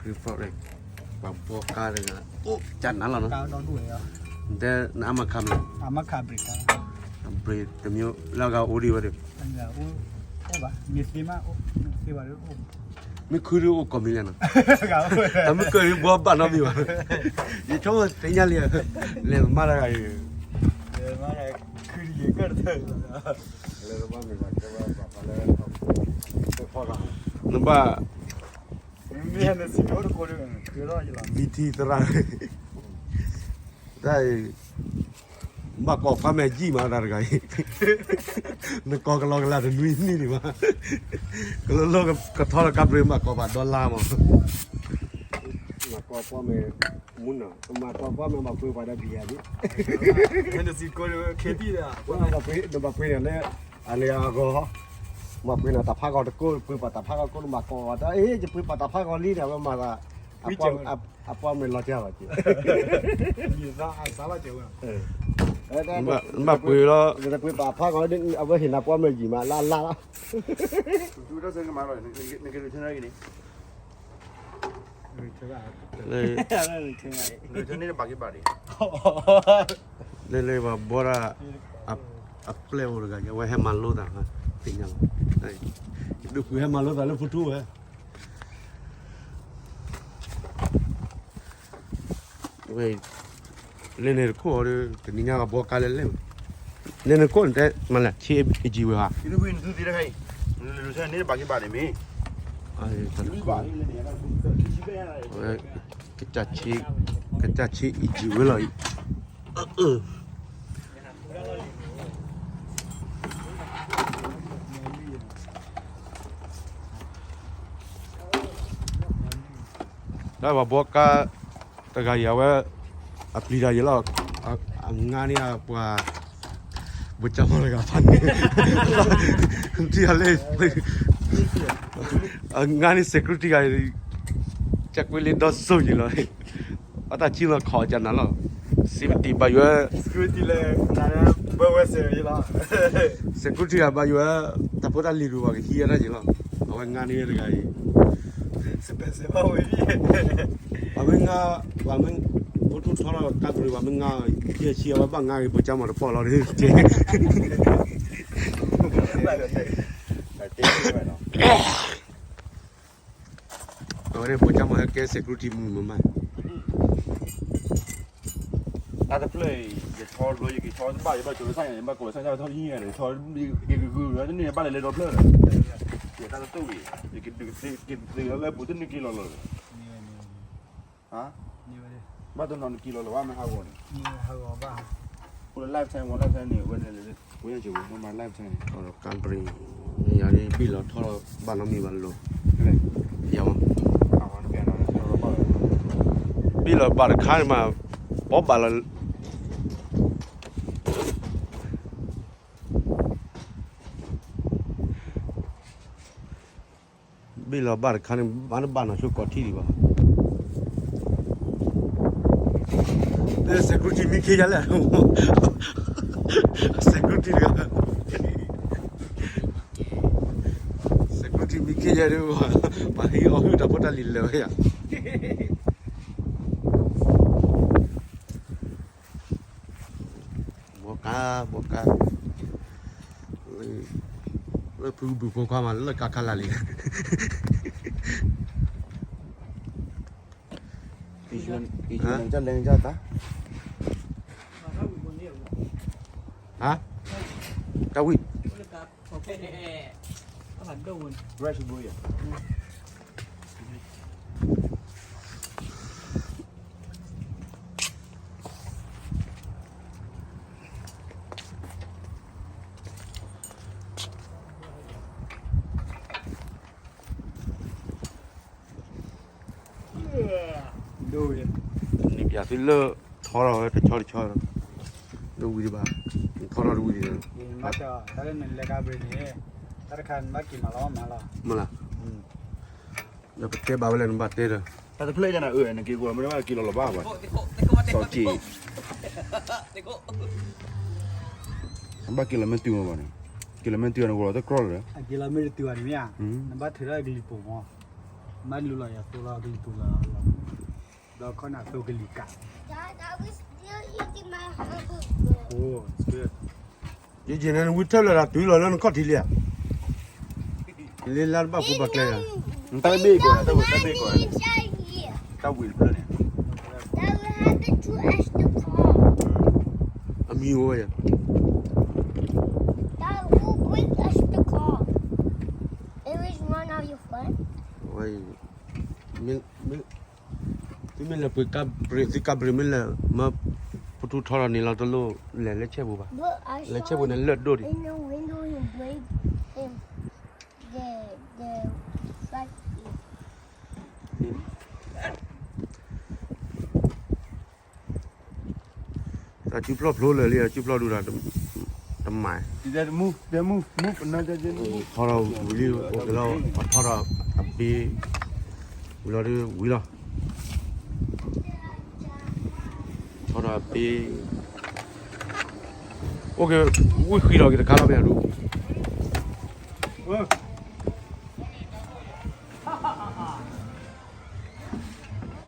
Report ပှၤဘှီကါတဂၤ အိၣ်ကနၤလီၤနီၤ, တဲနအါမးခါမး, အါမးခါ brake တမ့ၢ် လၢအဂၤအိၣ်ဒံးဝဲဒီး, မ့ၢ်ခုဒုးအိၣ်ကိးမံၤလဲၣ်နီၤ, တမ့ၢ်ကဘှီဘၣ်နီတမံၤဘၣ်, ယဆိကမိၣ်သ့ၣ်ညါလံ, လဲၤမၤတဂၤအံၤ, နဘၣ် BT သရၣ်, တၢ်အံၤ, ဘၣ်ကိးဖးမဲာ်ယံာ်မးတၢ်တဂၤအံၤ, နကိးကလီကလီတနွံနံၣ်ဒံးဘၣ်, ကလီလီကထီလီၤကါပျ့ၤ ဘၣ်ကိးပှၤဒီလါမး, မၤကိးပှၤမဲာ်, မုၢ်နီၤ မၤကိးပှၤမဲာ် ဘၣ်ပှ့ၤပှၤဒီးဘံယၤဒံး, နဘၣ်ပှ့ၤန့ၣ်လၢ အန့ၣ်အဂီၢ်, မၤပှ့ၤန့ၣ်တၢ်ဖးဂီၤတကိး ပှ့ၤပှၤတၢ်ဖးဂီၤကိး နဘၣ်ကိးအီၤတၢ် အ့ ယပှ့ၤပှၤတၢ်ဖးဂီၤလံန့ၣ် အဝဲမၤသး, အပှၤမဲာ်လီၤကၢ်ဘၣ်က့ၤ, နဘၣ်ပှ့ၤလီၤ, ပှ့ၤပှၤဖးဂီၤ အဝဲဟ့ၣ်နၤပှၤမဲာ်ယံာ်မး လါလါလီၤ လၢလၢပှၤဘှီတၢ်, အပျဲၢ်အိၣ်တဂၤ အဝဲဟဲမၤလိသး, သ့ၣ်ညါလီၤ, ဒုးကွံာ်ဟဲမၤလိသးလၢဖိထူဝဲ, ဝဲ, လဲၤန့ၣ်တခိၣ်ဒီး တနံၤညါပှၤဘှီကါလဲၣ်လဲၣ်, လဲၤန့ၣ်ခိၣ်န့ၣ်တဲ မၤလဲၣ် ဆ့အံၤဝဲဧါ, ဝဲ, ကစၢ်ဆ့အံၤဝဲလီၤအံၤ, တၢ်ပှၤဘှီကါတဂၤအံၤ အဝဲ, အပျံၤတၢ်ယံာ်လီၤ, အငါန့ၢ်အပှၤ, ဘိၣ်ကၠၢ်မီၢ်တဂၤဖးန့ၣ်, ထံၣ်အီၤလၢ, အငါန့ၢ် security ဂၤ, ကကွ့လ့ဒီစိယံာ်လီၤ, အတၢ်ဆံလီၤခီၣ်ကနၤလီၤ, safety ဘၣ်ယွၤ, security ဂၤဘၣ်ယွၤ, တၢ်ဖိတၢ်လံၤဒိၣ်ဘၣ်ကဟံးအတၢ်ယံာ်လီၤ, အဝဲငါန့ၢ်တဂၤအံၤ ပှၤမ့ၢ်ငါ, ပှၤမ့ၢ်, ဖိထူထီထီၣ်ကါပူၤန့ၣ် ပှၤမ့ၢ်ငါ, ယဲၢ်ဆံအဝဲဘၣ်ငါဂ့ၤ ဘိၣ်ကၠၢ်မီၢ်တပီၢ်လီၤ, အဝဲန့ၣ် ဘိၣ်ကၠၢ်မီၢ်ဟဲကဲ security မုာ်မးမး တၢ်တဖျၢၣ်အံၤ ယဆီဒိ ယကဆီတဘၣ် ယဘၣ်ကၠိၤလၢဆၣ်ညါ ယဘၣ်ကိးလၢဆၣ်ညါ ထီၣ်ယံၤညါန့ၣ် ဆီယကဂုာ်ဂုာ်လၢတန့ၢ်ဘၣ်လဲၤလဲၤဒီဖျၢၣ်ဒီး ယတၢ်တတူၢ်အံၤ ယကဒုးကသ့လၢပူၤတန့ၢ်က့ၤလီၤလီၤ ဘၣ်တနီၤနက့ၤလီၤလီၤဘၣ်မ့ၢ်ဟးဂီၤန့ၣ် အိၣ်လၢ lifetime ဝဲ lifetime န့ၣ် ဝဲန့ၣ်လၢ ဝဲညါက့ၤဝဲ မ့ၢ်မၤ lifetime န့ၣ် ကၣ်ပရံၤ ယၤဒ်ဘံၣ်လီၤထီၣ်ဘၣ်နီတမံၤဘၣ်လိၤ ယၤမး ဘံၣ်လီၤဘၣ်တခါန့ၣ်မး ပီၣ်ဘၣ်လီၤ ဘံၣ်လီၤဘၣ်တခါန့ၣ် ဘၣ်တဘၣ်နီၢ်ဆိ ကိးထံၣ်ဒံးဘၣ် လၢ security မံခ့ယလဲၣ် security တဂၤ security မံခ့ယဲဒ် ပှၤဟံးအီၣ်ဟုၣ်တၢ်ဖိတၢ်လံၤလၢာ်ဝဲယၤ ဘှီကါ ဘှီကါ လၢဖုဘုၣ်ဖိခွါမး လၢကါခါလၢ်လံ ကလဲၤကလဲၤတၢ် ဟါ တၢ်ဝံၣ် fresh ဘိယၤ ဒိၣ်ဝဲ န့ၣ်ပျးသုလၢ ထီထီၣ်ဝဲတဆီတဆီ ဒိၣ်ဝံၤဒံးဘၣ် ထီထီၣ်တဝံၤဒံး တၢ်လၢနလဲၤကါဘြ့ၤန့ၣ် တၢ်တခါနဘၣ်က့ၤမၤလီၤမၤလီၤ မ့ၢ်လၢ ဒီးပတဲဘၣ်ဝဲလဲၣ် နဘၣ်တဲဒီး တၢ်တဖျၢၣ်ယၤနၤအၢ နက့ၤကွၢ်မ့ၢ်တဘၣ်က့ၤလီၤလီၤဘၣ်ဘၣ် စီၤက့ၤ ဘၣ်က့ၤလီၤမ့ၢ်တုၤမ့ၢ်ဘၣ်န့ၣ် က့ၤလီၤမ့ၢ်တုၤအီၤနဂီၢ်လီၤတကြီလီၤဒီး အက့ၤလီၤမ့ၢ်တတုၤဘၣ်န့ၣ်မ့ၢ်ဧါ နဘၣ်ထုးထီၣ်ကလံၤပိာ်မီၢ် မ့ၢ်လူလီၤယၤသိလီၤ ကလံၤပူၤလီၤ, ဒီးခီနၤသိကလံၤကး, oh, it's good. ယယံၤန့ၣ်နဝံထၢၣ်လၢၤဒီးတုၤလီၤလၢနခီၣ်ထံးလံဧါ, လၢလါတဘၣ်ပူၤဘၣ်ကျဲဧါ, တၢ်ဘ့ၣ်ကီး တၢ်ဘ့ၣ်ကီး, တၢ်ဝံၤတဖျၢၣ်န့ၣ်, a mule, why, သုမ့ၢ်လဲၤပှ့ၤကါဘြ့း သုကါဘြ့းမ့ၢ်လဲၤ မၢ ပထူထီထီၣ်န့ၣ်လီၤတလိၣ် လဲၤလၢဆဲပူၤဘၣ်, လဲၤဆဲပူၤန့ၣ်လၢၢ်ဒိၣ်ဒံး, တၢ်စုဖျီၣ်ဖျိလၢာ်လံ စုဖျီၣ်ဒူၣ်ဒီး, တမၤ, ထီထီၣ်ဝံၤလံ အိၣ်က့ၤလီၤ ပှၤထီထီၣ်အဘ့, ဝံၤလီၤဒုးဝံၤလီၤ, ထီထီၣ်အဘ့, အိၣ်က့ၤ, ဝံၣ်ဃံလီၤက့ၤတခါလီၤမ့ၢ်ဒူၣ်,